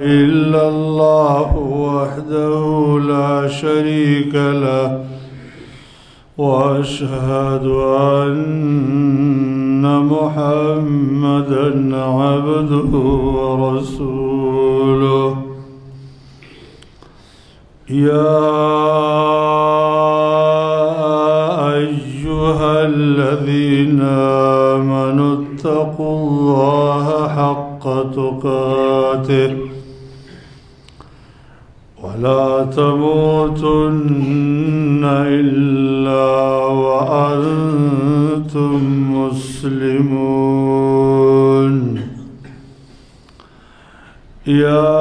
إلا الله وحده لا شريك له، وأشهد أن محمدا عبده ورسوله. يا أيها الذين آمنوا اتقوا الله حق تقاته ولا تموتن إلا وأنتم مسلمون. يا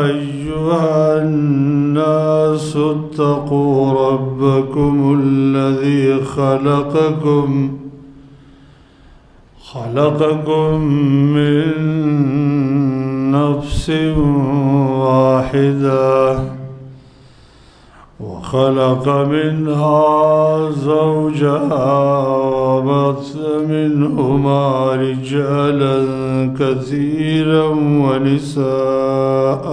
أيها الناس اتقوا ربكم الذي خلقكم من نفس واحدة وخلق منها زوجها وبث منهما رجالا كثيرا ونساء،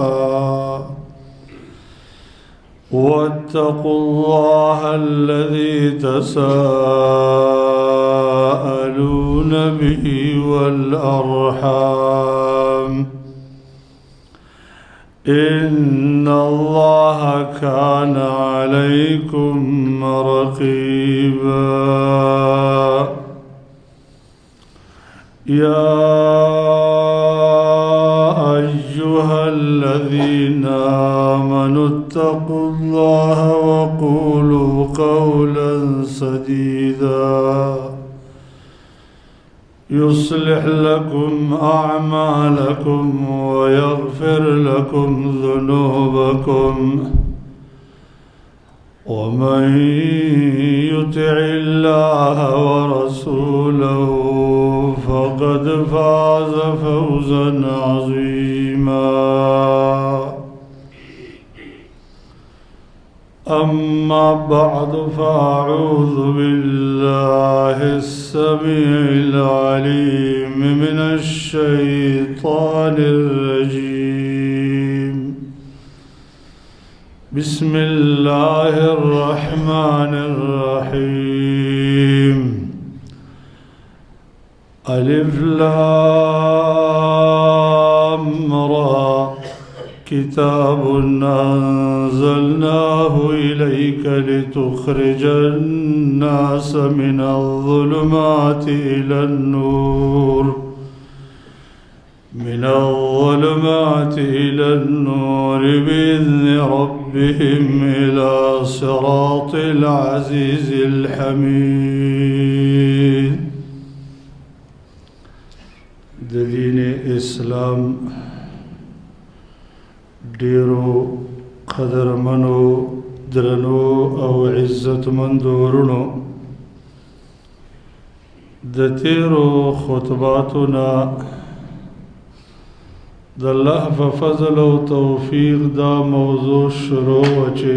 واتقوا الله الذي تساءلون به والأرحام، إن الله كان عليكم رقيبا. يا أيها الذين آمنوا اتقوا الله وقولوا قولا سديدا يصلح لكم أعمالكم ويغفر لكم ذنوبكم، ومن يطع الله ورسوله فقد فاز فوزا عظيما. أما بعد، فأعوذ بالله السميع العليم من الشيطان الرجيم. بسم الله الرحمن الرحيم. ألف لام را، كتاب أنزلناه إليك لتخرج الناس من الظلمات إلى النور بإذن ربهم إلى صراط العزيز الحميد. د دین اسلام ډیرو قدرمنو، درنو او عزتمندو ورونو، د تیرو خطباتو نه د الله په فضل او توفیق دا موضوع شروع وه چې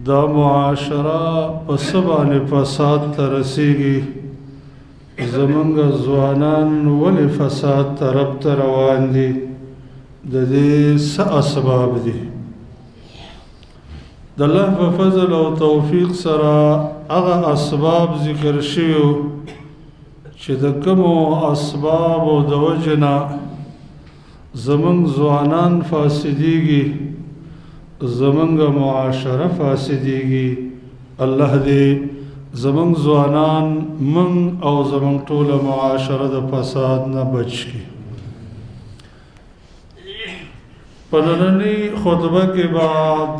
دا معاشره په څه باندې فساد ته رسیږي، زمونږ ځوانان ولې فساد طرف ته روان دي، د دې څه اسباب دي. د الله په فضل او توفیق سره هغه اسباب ذکر شوي چې د کومو اسبابو د وجې نه زمونږ ځوانان فاسدیږي، زمونږ معاشره فاسدیږي. الله دې زمونږ ځوانان، مونږ او زمونږ ټوله معاشره د فساد نه بچ کړي. په نننۍ خطبه کې به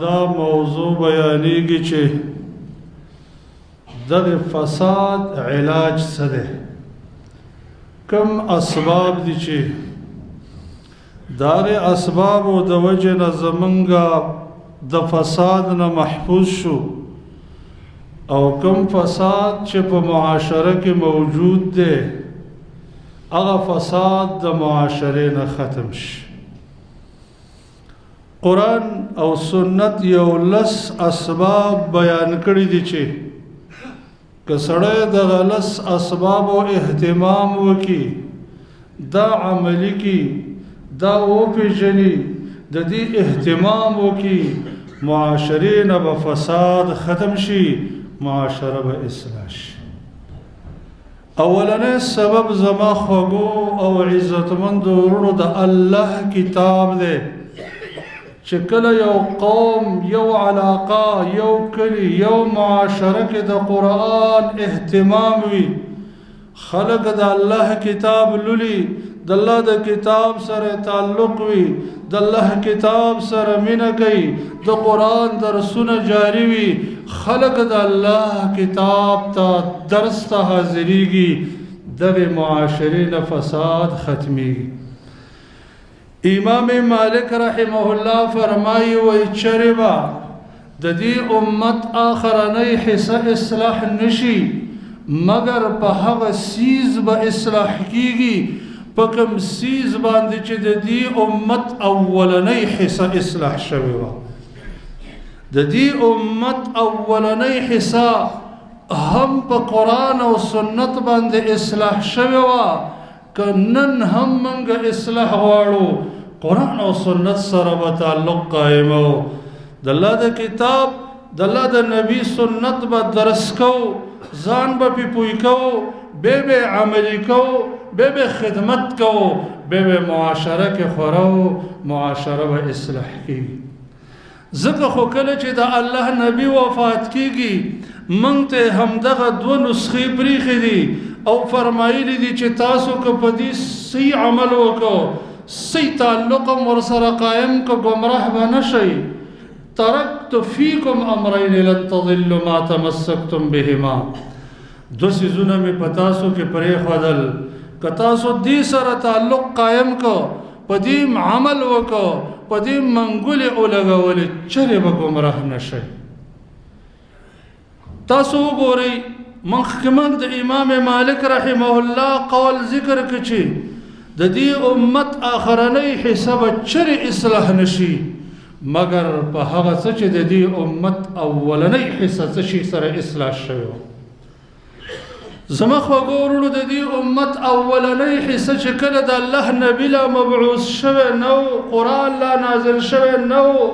دا موضوع بیانېږي چې دغه فساد علاج څه دی، کوم اسباب دي چې دغه اسبابو د وجې نه زمونږ د فساد نه محفوظ شو، او کوم فساد چې په معاشره کې موجود دی هغه فساد د معاشرې نه ختم شي. قرآن او سنت یو لس اسباب بیان کړي دي چې که سړی دغه لس اسبابو اهتمام وکړي، دا عملي کی، دا وپېژني، د دې اهتمام وکړي، معاشرې نه به فساد ختم شي، معاشره به اصلاح شي. اولنې سبب زما خوږو او عزتمندو وروڼو د الله کتاب دی چې کله یو قوم، یو علاقه، یو کلی، یو معاشره کې د قرآن اهتمام وي، خلق د الله کتاب لولي، د الله د کتاب سره تعلق وي، د الله کتاب سره مینه کوي، د قرآن درسونه جاری وي، خلق د الله کتاب ته درس ته حاضرېږي، دغه معاشرې نه فساد ختمېږي. امام مالک رحمه الله فرمایي، وایي چېرې به د دې امت آخرنۍ حصه اصلاح نشي مګر په هغه څیز به اصلاح کیږي په کوم څیز باندې چې د دې امت اولنۍ حصه اصلاح شوې وه. د دې امت اولنۍ حصه هم په قرآن او سنت باندې اصلاح شوې وه. که نن هم موږ اصلاح غواړو، قرآن او سنت سره به تعلق قایمو، د الله د کتاب، د الله د نبی سنت به درس کو، ځان به پې پوی کو، به به عملی کو، به به خدمت کو، به به معاشره کې خورو، معاشره به اصلاح کیږي. ځکه خو کله چې د الله نبی وفات کیږي، مونږ ته همدغه دوه نسخې پریښې دي او فرمایلی دي چې تاسو که په دې صحیح عمل وکړو، صحیح تعلق هم ورسره قایم که، ګمراه به نه شئ. ترکت فیکم امرین لن تضلوا ما تمسکتم بهما، دوه څیزونه مې په تاسو کې پرېښودل، که تاسو دې سره تعلق قایم که، په دې عمل وکړو، په دې منګولې ولګولې، چېرې به ګمراه نه شئ. تاسو وګورئ، مخکې موږ د امام مالک رحمه الله قول ذکر کړ چې د دې امت آخرنۍ حصه به چېرې اصلاح نشي مګر په هغه څه چې د دې امت اولنۍ حصه څه شي سره اصلاح شوې وه. زما خوږو وروڼو، د دې امت اولنۍ حصه چې کله د الله نبی لا مبعوث شوی نه و، قرآن لا نازل شوی نه و،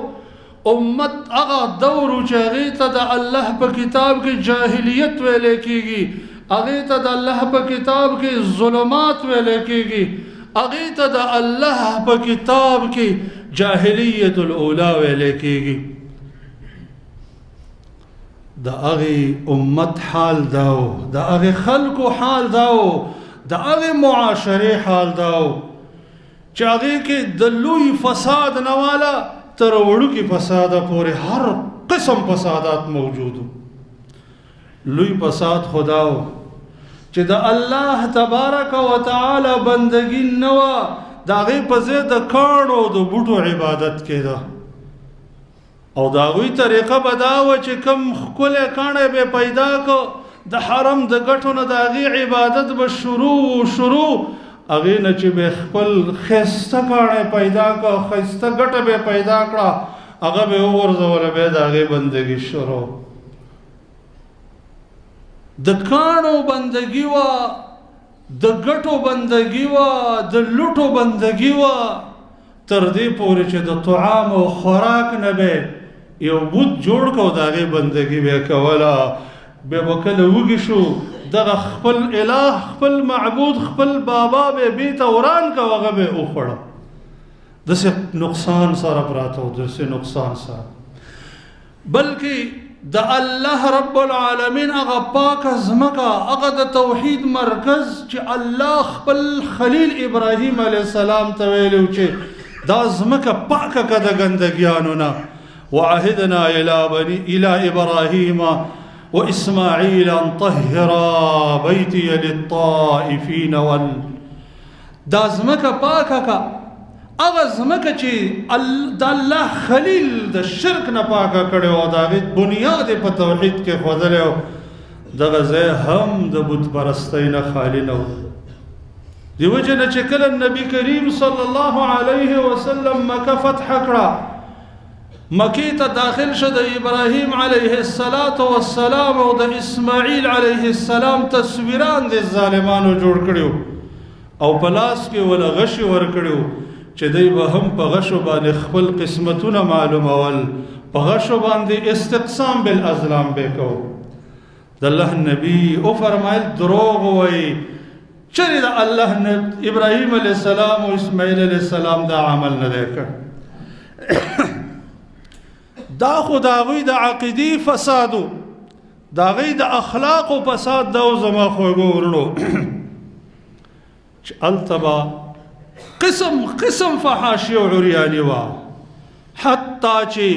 امت هغه دور و چې هغې ته د الله په کتاب کې جاهلیت ویلی کېږي، هغې ته د الله په کتاب کې ظلمات ویلی کېږي، هغې ته د الله په کتاب کې جاهلیت الاولا ویلی کېږي. د هغې امت حال داو، د هغې خلکو حال داو، د هغې معاشرې حال داو چې هغې کې د لوی فساد نه والا تر وړوکي فساده پورې هر قسم فسادات موجود. لوی فساد خداو چې د الله تبارک وتعالی بندگی نه وه، د هغې په ځای د کاڼو د بوټو عبادت کېده، او د هغوی طریقه به دا وه چې کوم ښکلی کاڼی به پیدا کو، د حرم د ګټو نه د هغې عبادت به شروع شروع، هغې نه چې به خپل ښایسته کاڼی پیدا کړه، ښایسته ګټه به پیدا کړه، هغه به وغورځوله، بیا د هغې بندګي شروع. د کاڼو بندګي وه، د ګټو بندګي وه، د لوټو بندګي وه، تر دې پورې چې د طعام او خوراک نه به یو بت جوړ کو، د هغې بندګي به کوله. بیا به کله وږي شو، دغه خپل اله، خپل معبود، خپل بابا به بیرته وران کو، هغه به وخوړه. داسې نقصان سره پراته و، داسې نقصان سره. بلکې د الله رب العالمین هغه پاکه ځمکه، هغه د توحید مرکز چې الله خپل خلیل ابراهیم علیه السلام ته ویلی چې دا ځمکه پاکه که د ګندګیانو نه، وعهدنا الى ابراهیم واسماعیل ان طهرا بیتی للطائفین وال، دا ځمکه پاکه که، هغه ځمکه چې د الله خلیل د شرک نه پاکه کړې وه، د هغې بنیاد یې په توحید کې ښودلی و، دغه ځای هم د بت پرستۍ نه خالي نه و. دې وجې نه چې کله نبی کریم صلی الله علیه وسلم مکه فتح کړه، مکې ته داخل شو، د ابراهیم علیه الصلاة والسلام او د اسماعیل علیه السلام تصویران د ظالمانو جوړ کړي وو. او په لاس کې ولا غشي ورکړو چې دوی به هم په غشو باندې خپل قسمتونه معلومول، په غشو باندې استقسام بالازلام به کو. د الله نبی او فرمایل دروغ وای، چرې د الله ابراهیم علیه السلام او اسماعیل علیه السلام دا عمل نه دی کړ. دا خو د هغوی د عقیدې فسادو، د هغوی د اخلاقو فساد دا زما خوږو وروڼو چې هلته به قسم قسم فحاشي او عریاني وه، حتی چې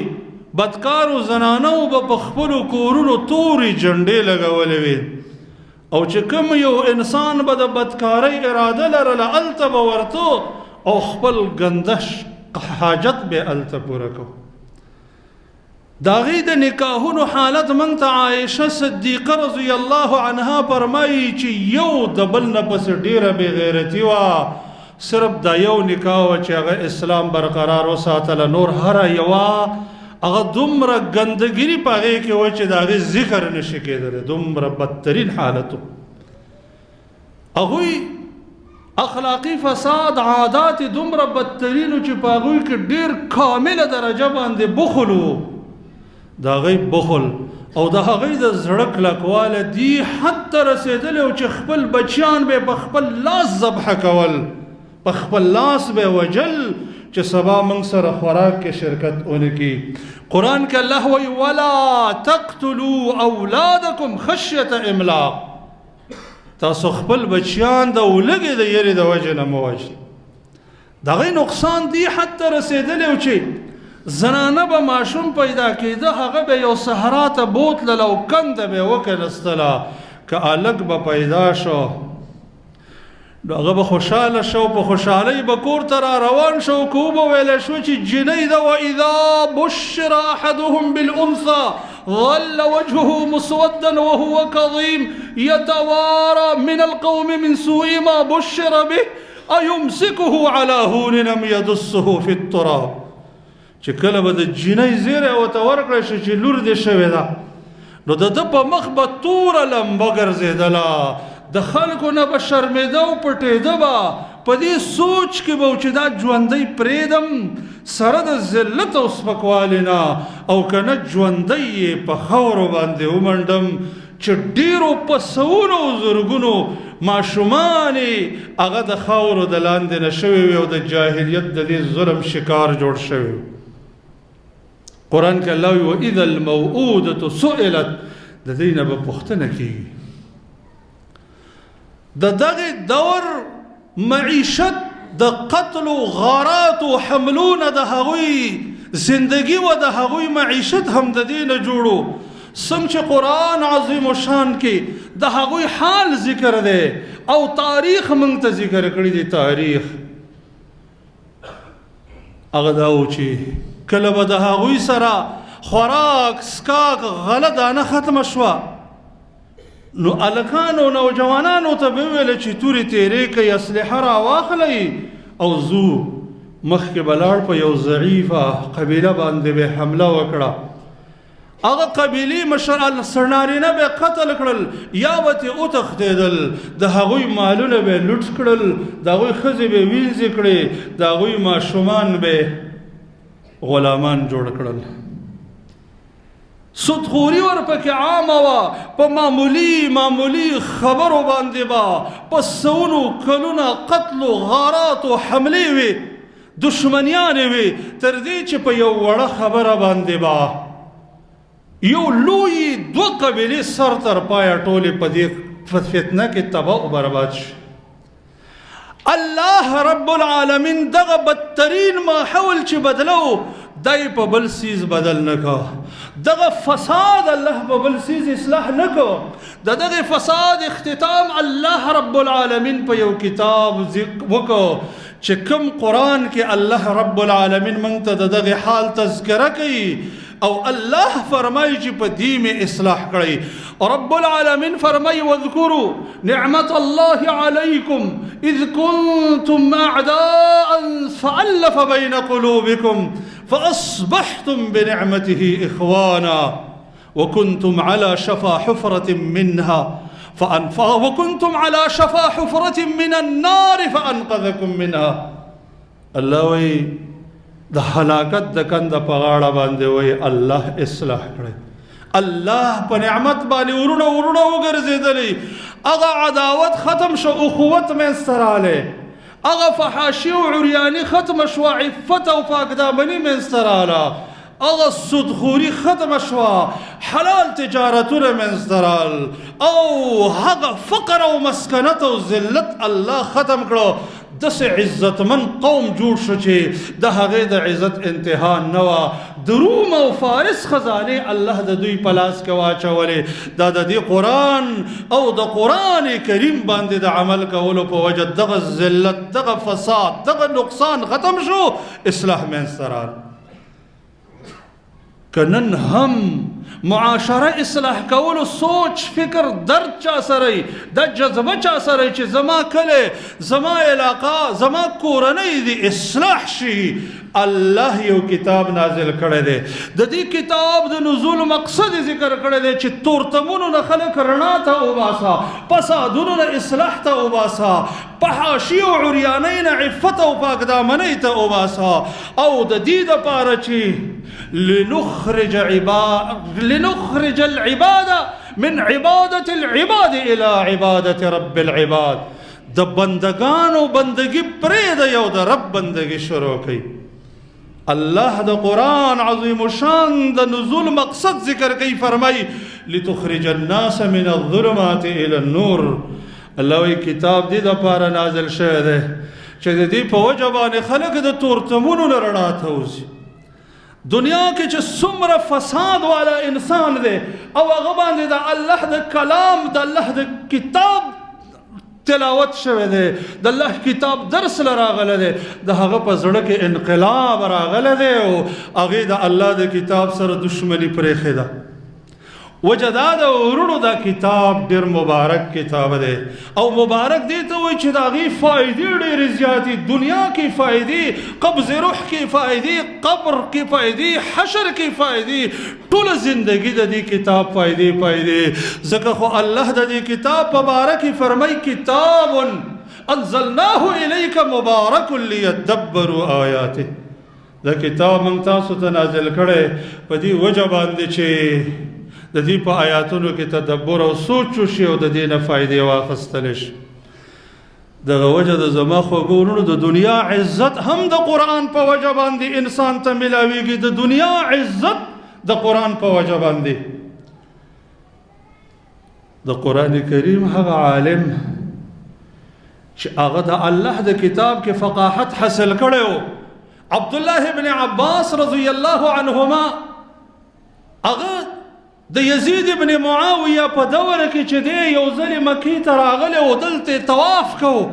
بدکارو زنانو به په خپلو کورونو تورې جنډې لګولې وې، او چې کوم یو انسان به د بدکارۍ اراده لرله هلته به ورته او خپل ګنده حاجت به هلته پوره کو. د هغې د نکاحونو حالت موږ ته عایشه صدیقه رضی الله عنها فرمایي چې یو د بل نه پسې ډېره بېغیرتي وه، صرف دا یو نکاح وه چې هغه اسلام برقرار وساتله، نور هره یوه هغه دومره ګندګیري په هغې کې وه چې د هغې ذکر نشي کېدلی، دومره بدترین حالت و. هغوی اخلاقی فساد عادات دومره بدترینو چې په هغوی کې ډېر کامله درجه باندې بخل و. د هغوی بخل او د هغوی د زړه کلکوالی دې حد ته رسېدلی و چې خپل بچیان به په خپل لاس ذبح کول، په خپل لاس به وژل چې سبا موږ سره خوراک کې شرکت ونه کړي. قرآن کې الله وایي ولا تقتلوا اولادکم خشیة املاق، تاسو خپل بچیان د ولږې د یرې د وجې نه مه وژنئ. د هغې نقصان دې حد ته رسېدلی و چې زنانه به ماشوم پیدا کېده، هغه به یو صحرا ته بوتلله او کنده به یې وکنستله، که هلک به پیدا شو نو هغه به خوشحاله شو، په خوشحالۍ به کور ته را روان شو، که وبه ویلی شو چې جینۍ ده، واذا بشر احدهم بالانثى ظل وجهه مسودا وهو كظيم يتوارى من القوم من سوء ما بشر به أيمسكه على هون أم يدسه في التراب. چې کله به د جینۍ زیری ورته ورکړی شي چې لور دې شوې ده، نو د ده په مخ به توره لمبه ګرځېدله، د خلکو نه به شرمېده او پټېده به، په دې سوچ کې به و چې دا ژوندۍ پرېږدم سره د ذلت او سپکوالي نه، او که نه ژوندۍ یې په خاورو باندې ومنډم چې ډېرو په سوونو او زرګونو ماشومان یې هغه د خاورو د لاندې نه شوي وي او د جاهلیت د دې ظلم شکار جوړ شوی وي. قرآن کې الله وایي واذا الموءودة سئلت، د دې نه به پوښتنه کېږي. د دغه دور معیشت د قتل و غارات و حملو نه د هغوی زندگی و د هغوی معیشت هم د دې نه جوړو. څنګه چې قرآن عظیم شان کې د هغوی حال ذکر دی او تاریخ موږ ته ذکر کړی دی. تاریخ هغه دا و چې کله به د هغوی سره خوراک څښاک غله دانه ختمه شوه، نو هلکانو نوجوانانو ته به وویل چې تورې تیرې کوي، اسلحه راواخلئ او ځو. مخکې به لاړ په یو ضعیفه قبیله باندې به حمله وکړه، هغه قبیلې مشر سرنارینه به قتل کړل یا به ترې وتښتېدل، د هغوی مالونه به لوټ کړل، د هغوی ښځې به وینځې کړې، د هغوی ماشومان به غلامان جوړ کړل. سودخوري ورپکې عامه وه، په معمولي معمولي خبرو باندې به په سوونو کلونه قتل و غارات و حملې وې، دشمنیانې وې، تر دې چې په یو وړه خبره باندې به یو لوی دوه قبیلې سر تر پایه ټولې په دې فتنه کې تباه او برباد شي. الله رب العالمین دغه بدترین ماحول چې بدلو دی په بل څیز بدل نه کو، دغه فساد الله په بل څیز اصلاح نه کو. د دغه فساد اختتام الله رب العالمین په یو کتاب وکړو چې کوم قرآن کې الله رب العالمین موږ ته د دغه حال تذکره کوي او الله فرمایي چې په دې مې اصلاح کړئ. رب العالمین فرمایي واذکروا نعمت الله علیکم اذ کنتم اعداء فألف بین قلوبکم فأصبحتم بنعمته إخوانا وكنتم على شفا حفرة منها فانفا وكنتم على شفا حفرة من النار فانقذكم منها. الله وی د هلاکت د کند په غاړه باندې وی الله اصلاح کړي. الله په نعمت باندې ورونه ورونه وګرځېدلې، هغه عداوت ختم شو، اخوت منځته راغلی، هغه فحاشي او عریاني ختمه شوه، عفت او پاکدامني منځته راغله، هغه سودخوري ختمه شوه، حلال تجارتونه منځته رال، او هغه فقر او مسکنت او ذلت الله ختم کړو. داسې عزتمن قوم جوړ شو چې د هغې د عزت انتها نه وه. د روم او فارس خزانې الله د دوی په لاس کې واچولې. دا د دې قرآن او د قرآن کریم باندې د عمل کولو په وجه دغه ذلت، دغه فساد، دغه نقصان ختم شو، اصلاح منځته راغی. که نن هم معاشره اصلاح کولو سوچ، فکر، درد چا سره، د جذبه چا سره چې زما کلی، زما علاقه، زما کورنۍ دې اصلاح شي، الله یو کتاب نازل کړی دی. د دې کتاب د نزول مقصد ذکر کړی دی چې تورتمونو نه خلک رڼا ته وباسه، فسادونو نه اصلاح ته وباسه، فحاشي او عریانۍ نه عفت او پاکدامنۍ ته وباسه، او د دې دپاره چې لنخرج عباد لنخرج العباد من عبادة العباد إلى عبادة رب العباد. د بندگانو بندگی پرې د یو د رب بندگی شروع کړي. الله د قرآن عظیم شان د نزول مقصد ذکر کوي، فرمای لتخرج الناس من الظلمات الى النور. الله وی کتاب دې د پاره نازل شوی دی چې د دې په وجه باندې خلک د تورتمونو نه رڼا ته وځي. دنیا کې چې څومره فساد والا انسان دی او هغه باندې د الله د کلام، د الله د کتاب تلاوت شوی دی، د الله کتاب درس له راغلی دی، د هغه په زړه کې انقلاب راغلی دی او هغې د الله د کتاب سره دښمني پرېښې ده. وجه دا ده وروڼو، دا کتاب ډېر مبارک کتاب دی، او مبارک دی ته وایي چې د هغې فایدې ډېرې زیاتې، دنیا کې فایدې، قبض روح کې فایدې، قبر کې فایدې، حشر کې فایدې، ټوله زندگی د دې کتاب فایدې فایدې. ځکه خو الله د دې کتاب په باره کې فرمایي کتاب انزلناه الیک مبارک لیدبروا آیاته. دا کتاب موږ تاسو ته نازل کړی په دې وجه باندې چې د دې په آیاتونو کې تدبر او سوچ وشي او د دې نه فایدې واخیستل شي. دغه وجه د زما خوږو وروڼو، د دنیا عزت هم د قرآن په وجه باندې انسان ته ملاویږي. د دنیا عزت د قرآن په وجه باندې. د قرآن کریم هغه عالم چې هغه د الله د کتاب کې فقاحت حاصل کړی و، عبد الله ابن عباس رضی الله عنهما، هغه د یزید ابن معاویه په دور کې چې دی یو ځلې مکې ته راغلی او دلته یې طواف کو،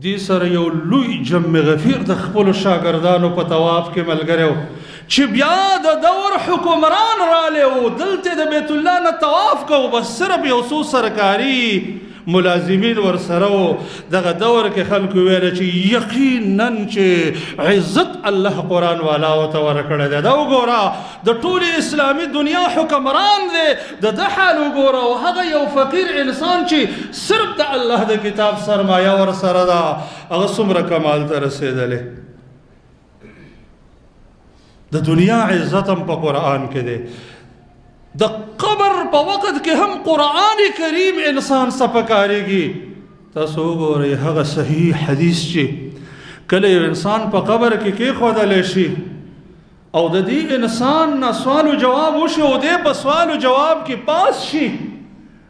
دې سره یو لوی جم غفیر د خپلو شاګردانو په طواف کې ملګری و، چې بیا د دور حکمران رالی او دلته د بیت الله نه طواف کو، بس صرف یو څو سرکاري ملازمین ورسره وو. دغه دور کې خلکو ویل چې یقینا چې عزت الله قرآن والاو ته ورکړی دی. دا وګوره د ټولې اسلامي دنیا حکمران دی، د ده حال وګوره، او هغه یو فقیر انسان چې صرف د الله د کتاب سرمایه ورسره ده، هغه څومره کمال ته رسېدلی. د دنیا عزت هم په قرآن کې دی. د قبر په وخت کې هم قرآن کریم انسان سپکارېږي. تاسو وګورئ هغه صحیح حدیث چې کله یو انسان په قبر کې کېښودلی شي او د دې انسان نه سوال و جواب وشي او دی په سوال و جواب کې پاس شي،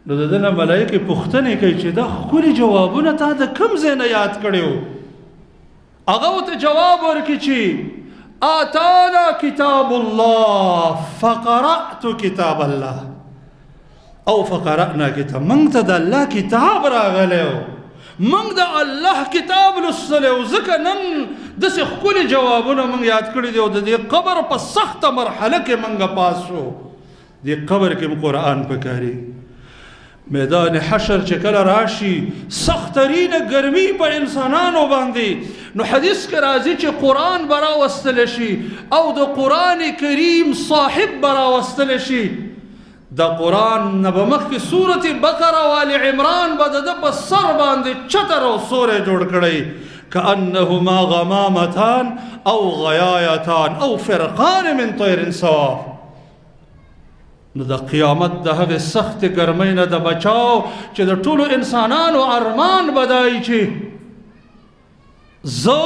نو د ده نه ملایکې پوښتنې کوي چې دا ښکلي جوابونه تا د کوم ځای نه یاد کړي وو؟ هغه ورته جواب ورکړي چې آتانا کتاب الله فقرأت کتاب الله او فقرأنا کتاب. موږ ته د الله کتاب راغلی و، موږ د الله کتاب لوستلی و، ځکه نن داسې ښکلي جوابونه موږ یاد کړي دي او د دې قبر په سخته مرحله کې موږ پاس شو. دې قبر کې هم قرآن پکاري. میدان حشر چې کله راشي، سخترینه ګرمي په انسانانو باندې، نو حدیث کې راځي چې قرآن به راوستل شي او د قرآن کریم صاحب به راوستل شي. د قرآن نه به مخکې سورت بقره او آل عمران به د ده په سر باندې چتر او سوری جوړ کړی، کأنهما غمامتان او غیایتان او فرقان من طیر صواف. نو د قیامت د هغې سختې ګرمۍ نه د بچاو چې د ټولو انسانانو ارمان به دا وي چې زه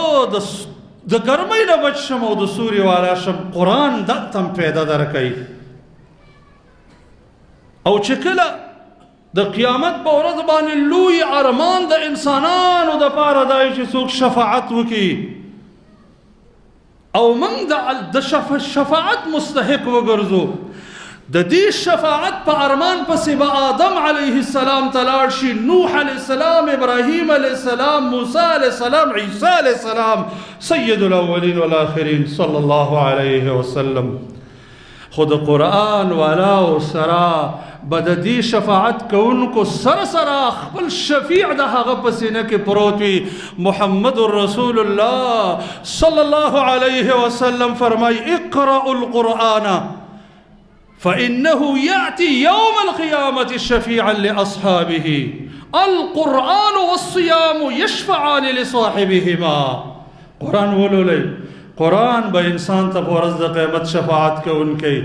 د ګرمۍ نه بچ شم او د سوري والا شم، قرآن دلته هم پیدا درکوي. او چې کله د قیامت په ورځ باندې لوی ارمان د انسانانو دپاره دا وي چې څوک شفاعت وکړي او موږ د شفاعت مستحق وګرځو، د دې شفاعت په ارمان پسې به آدم علیه السلام ته لاړ شي، نوح علیه السلام، ابراهیم علیه السلام، موسی علیه السلام، عیسی علیه السلام، سید الاولین والآخرین صلی الله علیه وسلم. خو د قرآن والاو سره به د دې شفاعت کوونکو سره سره خپل شفیع د هغه په سینه کې پروت وي. محمد رسول الله صلی الله علیه وسلم فرمایي: اقرأوا القرآن فإنه يأتي يوم القيامة شفيعا لأصحابه، القرآن والصيام يشفعان لصاحبهما. قرآن ولولئ، قرآن به انسان ته په ورځ د قیامت شفاعت کوونکی،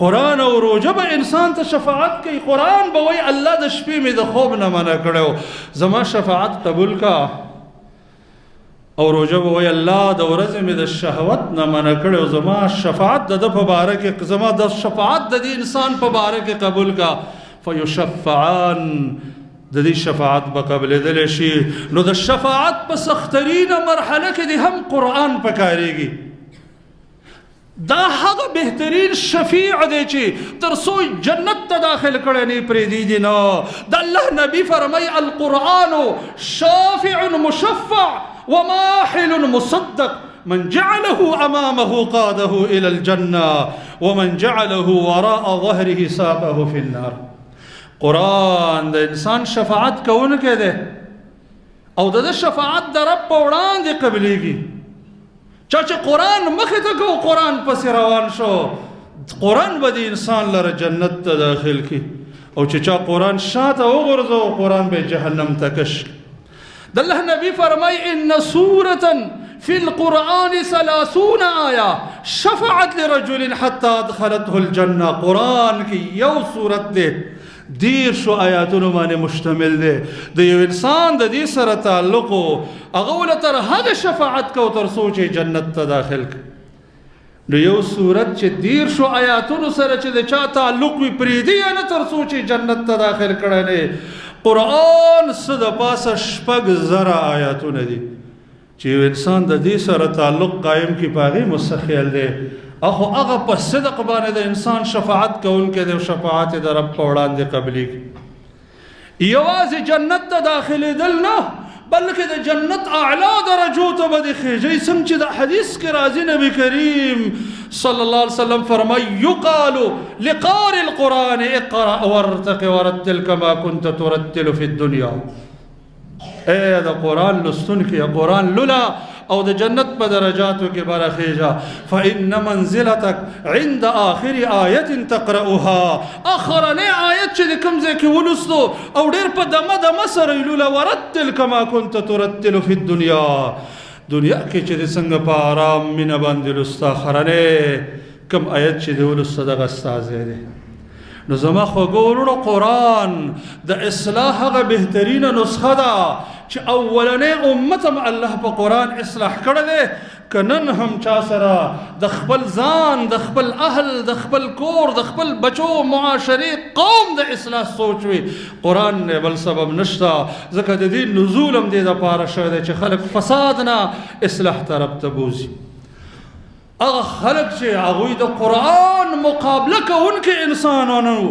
قرآن او روژه به انسان ته شفاعت کوي. قرآن به وایي الله د شپې مې د خوب نه منع کړی و، زما شفاعت قبول کا. او روژه به وایي الله د ورځې مې د شهوت نه منع کړی و، زما شفاعت د ده په باره کې، زما د شفاعت د دې انسان په باره کې قبول کا. فیشفعان، د دې شفاعت به قبلېدلی شي. نو د شفاعت په سخترینه مرحله کې دې هم قرآن پکارېږي. دا هغه بهترین شفیع دی چې تر څو جنت ته داخل کړی نه پرېږدي دي نه. د الله نبی فرمایي: القرآن شافع مشفع وماحل مصدق، من جعله أمامه قاده إلى الجنة ومن جعله وراء ظهره ساقه في النار. قرآن د انسان شفاعت کوونکی دی او د ده شفاعت د رب په وړاندې قبلېږي. چا چې قرآن مخې ته کو، قرآن پسې روان شو، قرآن به د انسان لره جنت ته داخل کړي، او چې چا قرآن شاته وغورځوه، قرآن به جهنم ته کش کړي. د الله نبی فرمایي: ان سورة في القرآن 30 آية شفعت لرجل حتى أدخلته الجنة. قرآن کې یو سورت دی، 30 آیاتونو باندې مشتمل دی. د یو انسان د دې سره تعلق و، هغه له تر هغه شفاعت کو تر څو چې جنت ته داخل کړي. نو یو سورت چې 30 آیاتونو سره چې د چا تعلق وي، پرېږدي یې نه تر څو چې جنت ته داخل کړی نه. قرآن څه د پاسه 6000 آیاتونه دي چې یو انسان د دې سره تعلق قایم کړي، په هغې مو څه خیال دی؟ اخو هغه په صدق باندې د انسان شفاعت کوونکی دی او شفاعت یې د رب په وړاندې قبلېږي. یوازې جنت ته داخلېدل نه، بلکې د جنت اعلی درجو ته به دې خېژئ. څنګه چې د حدیث کې راځي، نبی کریم صلی الله علیه وسلم فرمایي: یقال لقارئ القرآن اقرأ وارتق ورتل كما كنت ترتل في الدنيا. اے د قرآن لوستونکي، قرآن لولا او د جنت په درجاتو کې به راخېژه. فإن منزلتك عند آخر آیة تقرأها. آخرنی آیت چې د کوم ځای کې ولوستو او ډېر په دمه دمه سره یې لوله، ورتل کما كنت ترتل في الدنيا. دنیا کې چې د څنګه په آرام مینه باندې لوسته، آخرنی کوم آیت چې د ولوسته دغه ستا ځای دی. نو زما خوږو وروڼو، قرآن د اصلاح هغه بهترینه نسخه ده چې اولنی امت هم الله په قرآن اصلاح کړی دی. که نن هم چا سره د خپل ځان، د خپل اهل، د خپل کور، د خپل بچو، معاشرې، قوم د اصلاح سوچ وي، قرآن نه بل سبب نشته. ځکه د دې نزول هم دې دپاره شوی دی چې خلک فساد نه اصلاح طرف ته بوځي. هغه خلک چې هغوی د قرآن مقابله کوونکي انسانان وو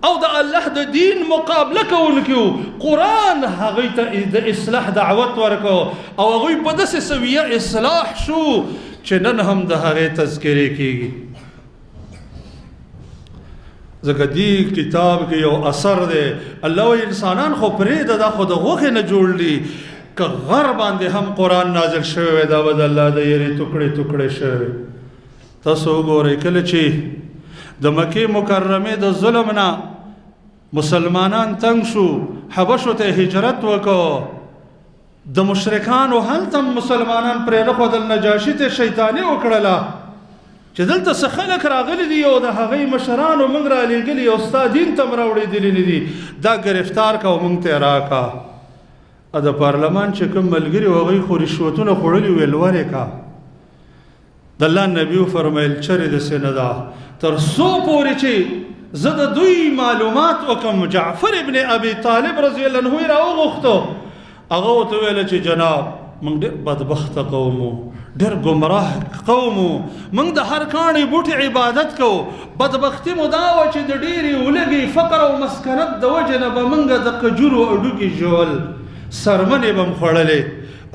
او د الله د دین مقابله کوونکي وو، قرآن هغوی ته د اصلاح دعوت ورکړو او هغوی په داسې سویه اصلاح شو چې نن هم د هغې تذکرې کیږي. ځکه دې کتاب کې یو اثر دی. الله وایي انسانان خو پرېږده، دا خو د غوښې نه جوړ دي، که غر باندې هم قرآن نازل شوی وی، دا به د الله د یرې ټوکړې ټوکړې شوی وی. تاسو وګورئ کله چې د مکې مکرمې د ظلم نه مسلمانان تنگ شو، حبشو ته هجرت وکړ. د مشرکانو هلته مسلمانان پرې نه ښودل. نجاشي ته شیطاني وکړله چې دلته څه خلک راغلي دي او د هغوی مشرانو موږ رالیږلي او ستا دین ته هم راوړېدلي نه دي، دا ګرفتار که او موږ ته یې راکړه. د پارلمان چې کوم ملګري وو هغوی خو رشوتونه خوړلي، ویل ورې که. د الله نبی وفرمایل چرې داسې نه ده تر څو پورې چې زه د دوی معلومات وکم. جعفر ابن ابي طالب رضی الله عنه یې راوغوښتو، هغه ورته وویل چې جناب موږ ډېر بدبخته قوم وو، ډېر ګمراه قوم وو، موږ د هر کاڼي بوټي عبادت کوو. بدبختي مو دا وه چې د ډېرې ولږې، فقر او مسکنت د وجې نه به موږ د کجورو هډوکي ژول، څرمنې به مو خوړلې.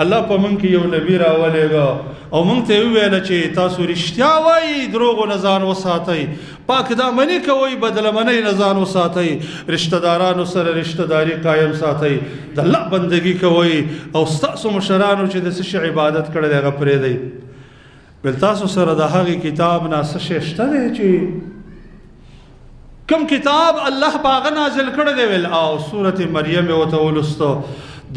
الله په موږ کې یو نبی راولېږه او موږ ته یې وویل چې تاسو رښتیا وایي، دروغو نه ځان وساتئ، پاک دامني کوئ، بدلمنۍ نه ځان وساتئ، رشته دارانو سره رشته داري قایم ساتئ، د الله بندګي کوئ او ستاسو مشرانو چې د څه شي عبادت کړی دی هغه پرېږدئ. ویل تاسو سره د هغې کتاب نه څه شی شته دی چې کوم کتاب الله په هغه نازل کړی دی؟ ویل او. سورت مریم یې ورته ولوستو.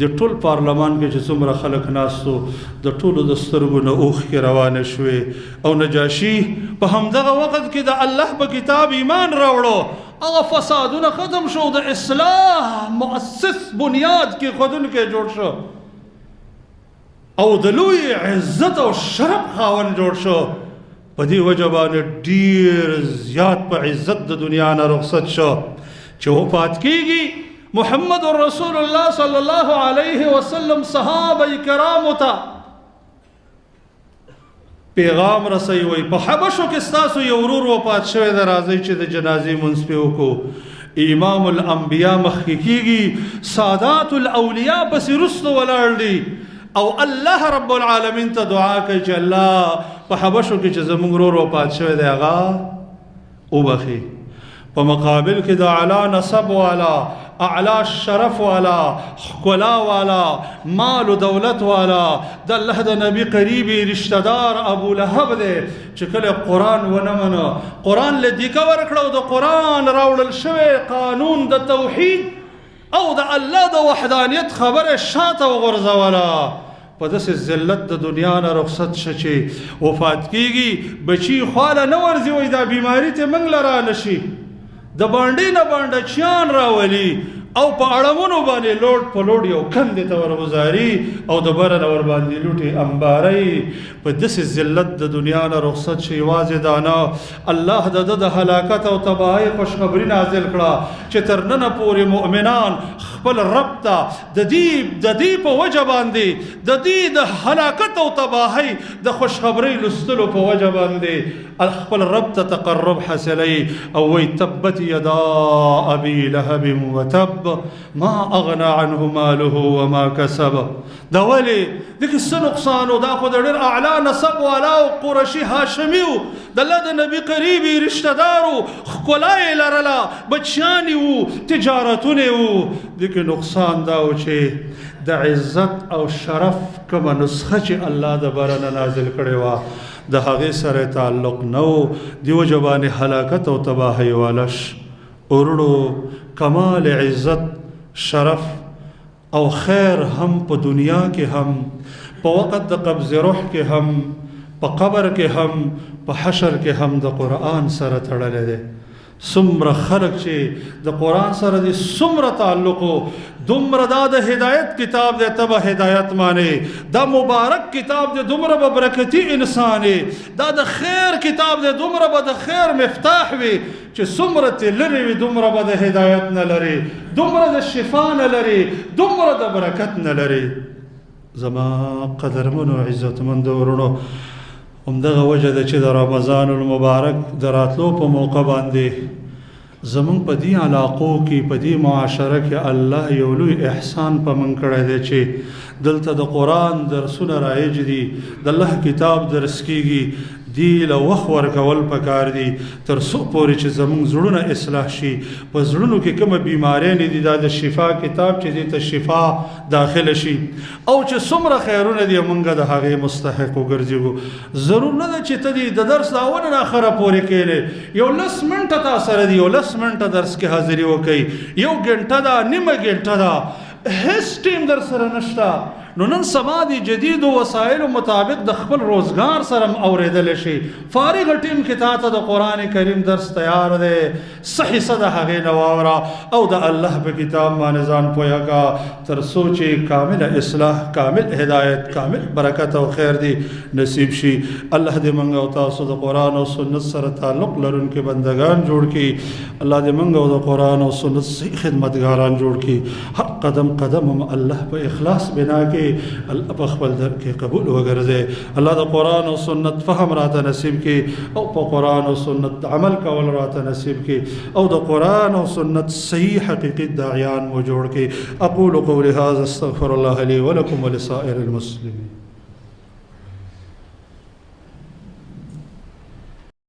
د ټول پارلمان کې چې څومره خلک ناست وو د ټولو د سترګو نه اوښکې روانې شوې او نجاشي په همدغه وخت کې د الله په کتاب ایمان راوړو. هغه فسادونه ختم شو، د اصلاح مؤسس بنیاد کې ښودونکی جوړ شو او د لوی عزت او شرف خاوند جوړ شو. په دې وجه باندې ډیر زیات په عزت د دنیا نه رخصت شو. چې وفات کیږي محمد رسول الله صلی الله علیه وسلم صحابه کرامو ته پیغام رسوي، وایي په حبشو کې ستاسو یو ورور وفات شوی دی، راځئ چې د جنازې مونځ پرې وکړو. امام الانبیا مخکې کیږي، سادات الاولیاء پسې وروسته ولاړ دي او الله رب العالمین ته دعا کوي چې الله په حبشو کې چې زموږ ورور وفات شوی دی هغه وبخښي. په مقابل کې د اعلی نسب والا، اعلی شرف والا، ښکلا والا، مال و دولت والا، د الله د نبی قریبي رشتہ دار ابو لهب دی چې کله قرآن ونه منه، قرآن له دیکه ورکړه او د قرآن راوړل شوی قانون د توحید او د الله د وحدانیت خبره شاته وغورځوله، په داسې ذلت د دنیا نه رخصت شه چې وفات کیږي بچي خواله نه ورځي، وایي دا بیماري ته موږ له رانه شي، د بانډې نه بانډه چیان راولي او په اړمونو باندې لوډ په لوډ یو کندې ته ورغوځاري او د بره نه ورباندې لوټې امباري. په داسې ذلت د دنیا نه رخصت شي. یوازې دا نه، الله د ده د هلاکت او تباهۍ خوشخبري نازل کړه چې تر ننه پورې مؤمنان خپل رب ته د دې په وجه باندې، د دې د هلاکت او تباهۍ د خوشخبرۍ لوستلو په وجه باندې خپل رب ته تقرب حاصلوي او وایي تبت یدا ابي لهب وتب ما اغنى عنه ماله وما کسب. دا ولې؟ دې کې څه نقصان و؟ دا خو د ډېر اعلی نسب والا او قرشي هاشمي و، د الله د نبي قریبي رشته دار و، ښکلا یې لرله، بچیان یې وو، تجارتونه یې وو. دې کې نقصان دا و چې د عزت او شرف کومه نسخه چې الله د بره نه نازل کړې وه د هغې سره تعلق نه و، دې وجه باندې هلاکت او تباهۍ واله ش. وروڼو، کمال عزت، شرف او خیر هم په دنیا کې، هم په وخت د قبض روح کې، هم په قبر کې، هم په حشر کې هم د قرآن سره تړلی دی. څومره خلک چې د قرآن سره دې څومره تعلق و، دومره دا د هدایت کتاب دی، ته به هدایت معنی. دا مبارک کتاب دی، دومره به برکتي انسان یې. دا د خیر کتاب دی، دومره به د خیر مفتاح وي چې څومره ترې لرې وي دومره به د هدایت نه لري، دومره د شفا نه لري، دومره د برکت نه لري. زما قدرمنو عزتمندو وروڼو، همدغه وجه ده چې د رمضان المبارک د راتلو په موقع باندې زمونږ په دې علاقو کې، په دې معاشره کې الله یو لوی احسان په موږ کړی دی چې دلته د قرآن درسونه رایج دي، د الله کتاب درس کیږي. دی له وخت ورکول پکار دي، تر څو پورې چې زمونږ زړونه اصلاح شي. په زړونو کې کومه بیماری نه دي، دا د شفا کتاب چې دې ته شفا داخله شي، او چې څومره خیرونه دي مونږ د هغې مستحق وګرځېږو. ضرور نه ده چې ته دې د درس د اوله نه اخره پورې کښېنې، یو لس منټه تا سره دي، یو لس منټه درس کې حاضري وکړئ، یو ګنټه ده، نیمه ګنټه ده، هیڅ ټیم در سره نشته. نو نن سبا د جدیدو وسایلو مطابق د خپل روزګار سره هم اورېدلی شي. فارغ ټیم کې تا ته د قرآن کریم درس تیار دی، څه حصه د هغې نه واوره او د الله په کتاب باندې ځان پوهه کا، تر څو چې کامل اصلاح، کامل هدایت، کامل برکت او خیر دی نصیب شي. الله دې موږ او تاسو د قرآن او سنت سره تعلق لرونکي بندگان جوړ کړي. الله دې موږ او د قرآن او سنت صحیح خدمتګاران جوړ کړي. هر قدم قدم هم الله په اخلاص بنا کړي، الله په خپل در کې قبول وګرځي. الله د قرآن او سنت فهم راته نصیب کړي، او په قرآن او سنت عمل کول راته نصیب کړي، او د قرآن او سنت صحیح حقیقي داعیان مو جوړ کړي. اقول قولي هذا، استغفر الله لي ولكم ولسائر المسلمين.